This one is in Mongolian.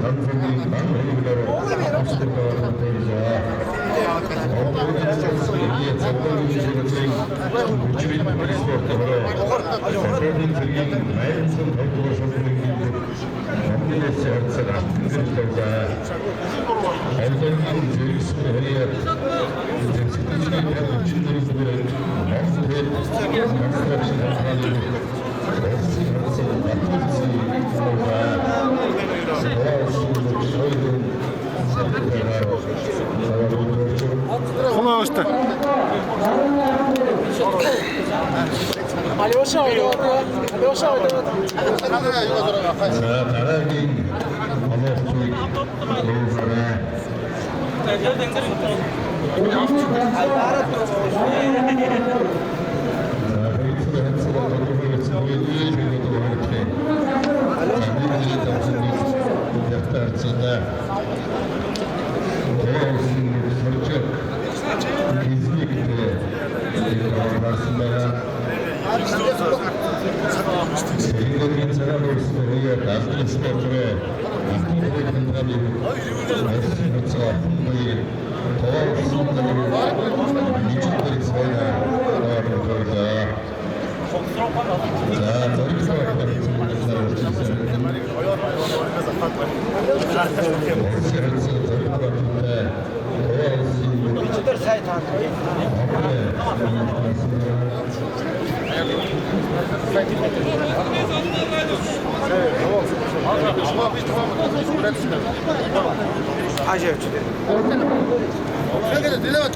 ганцхан дан хэрэглээр Хунаа өөстөө. Алёша ойдоо. Алёша ойдоо. За, дараагийн олоогчийг дуугараа. За, хэрэгцээ ханцаа тодорхойлогдсон буюу үйл хэрэглээ хэрэгтэй. За, бидний давсан ятар цэдэ. Тоосон соржок физиктэй гарсан байгаа. Шингэний цагаан улс албан спортроо ахын хангааны хацаа буюу тоосон нэгэн цайна оролцоо. За, зоригтой Бид сая таа. Хаашаа явчих вэ?